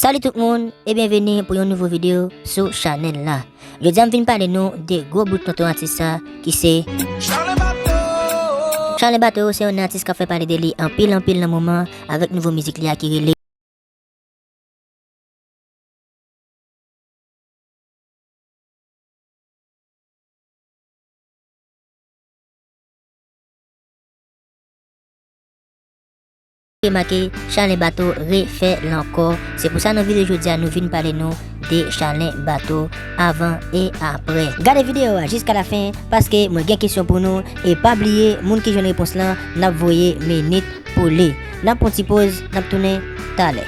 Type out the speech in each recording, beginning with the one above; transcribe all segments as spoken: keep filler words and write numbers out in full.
Salut tout moun e byenveni pou yon nouvo videyo sou chanèl la. Jodi a m vin pale nou de gwo bout tonton atis sa ki se Charlin Bato. Charlin Bato se yon atis k ap fè pale de li anpil anpil nan moman avèk nouvo mizik li a ki rele Remake, Charlin Bato refè l ankò. Se pou sa nan videyo jodi a nou vin pale nou de Charlin Bato avan e aprè. Gade videyo a jiska lafen paske mwen gen kesyon pou nou e pa bliye moun ki jwenn repons lan n ap voye minit pou li. N ap pran ti poz, n ap tounen talè.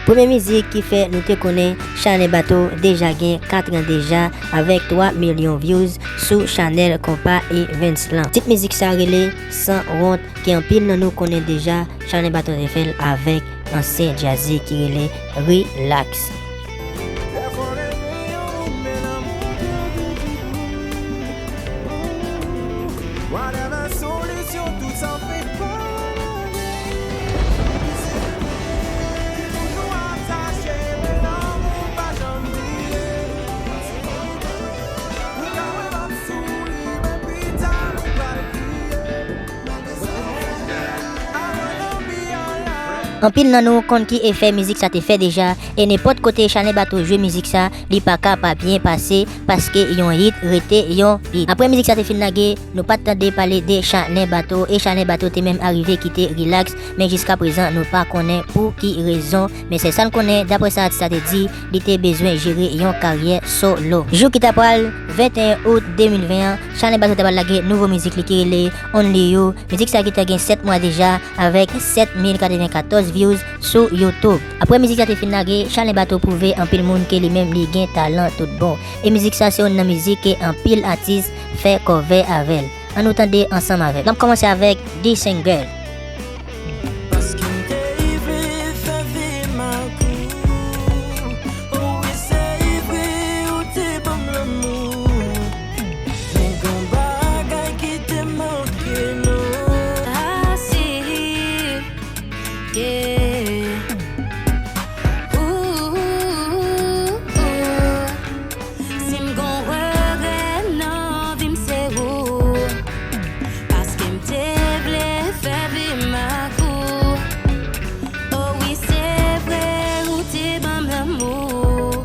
Premye mizik ki fè nou te konnen Charlin Bato deja gen kat an deja avèk twa milyon views sou chanèl Konpa Events lan. Tit mizik sa rele San Wont ke anpil nan nou konnen deja, Charlin Bato te fè l avèk ansyen djazzy ki rele Relax. Anpil nan nou konn ki efè mizik sa te fè deja, e nenpòt kote Charlin Bato jwe mizik sa, li pa ka pa byen pase, paske yon hit rete yon hit. Apre mizik sa te fin lage, nou pa t tande pale de Charlin Bato, e Charlin Bato te menm arive kite Relax, men jiska prezan nou pa konnen pou ki rezon, men sèl sa n konnen, daprè sa atis sa te di, li te bezwen jere yon karyè solo. Jou ki ta pral venteyen out de mil ven an, Charlin Bato ta pral lage nouvo mizik li ki rele Only You. Mizik sa gentan gen sèt mwa deja avèk sèt mil katrevenkatòz views sou YouTube. Apre mizik sa te fin lage, Charlin Bato pwouve anpil moun ke li menm li gen talan tout bon. E mizik sa se youn nan mizik ke anpil atis fè cover avè l. Ann nou tande ansanm avè m. N ap kòmanse avèk The Single. Paske m te rive fè vi m ak ou. O wi, se vre, ou te ban m lanmou. Men gon bagay ki te manke nou. Ah, si. Yeah. Ooh, ooh, ooh. Si m gon regrè nan vi m, se ou. Paske m te vle fè vi m ak ou. O wi, se vre, ou te ban m lanmou.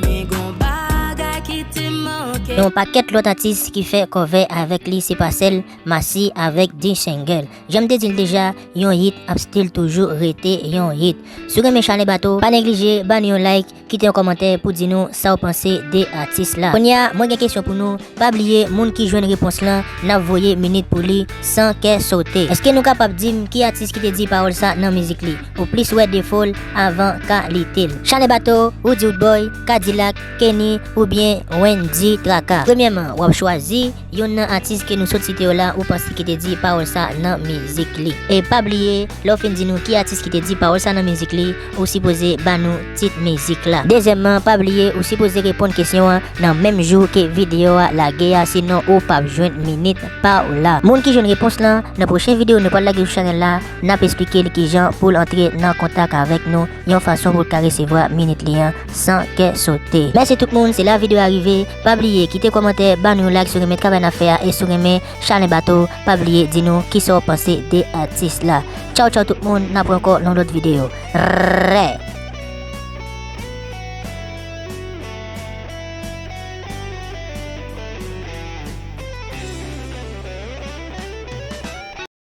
Men gon bagay ki te manke. Gen yon pakèt lòt atis ki fè cover avèk li, se pa sèl Massy avèk The Single. Jan m te di l deja, yon hit ap still toujou rete yon hit. Si w renmen Charlin Bato, pa neglije ba nou yon like, kite yon kòmantè pou di nou sa w panse de atis la. Kounye a, mwen gen kesyon pou nou. Pa bliye, moun ki jwenn repons lan, n ap voye minit pou li san kè sote. Èske nou kapab di m ki atis ki te di pawòl sa nan mizik li? Ou plis wè defo l avan kalite l. Charlin Bato, Roody Roodboy, K-Dilak, Kenny oubyen Wendy Traka? Premyèman, w ap chwazi youn nan atis ke nou sot site yo la ou panse ki te di pawòl sa nan mizik li. E pa bliye, lè w fin di nou ki atis ki te di pawòl sa nan mizik li, ou sipoze ba nou tit mizik la. Dezyèmman, pa bliye ou sipoze reponn kesyon an nan menm jou ke videyo a lage a, sinon ou p ap jwenn minit pa w la. Moun ki jwenn repons lan, nan pwochen videyo nou pral lage sou chanèl la, n ap esplike l kijan pou l antre nan kontak avèk nou yon fason pou l ka resevwa minit li an san kè sote. Mèsi tout moun, se la videyo a rive. Pa bliye kite kòmantè, ba nou yon like si w renmen travay n ap fè a, e si w renmen Charlin Bato, pa bliye di nou kisa w panse de atis la. Tchaw tchaw tout moun, n ap wè ankò nan lòt videyo. Rè!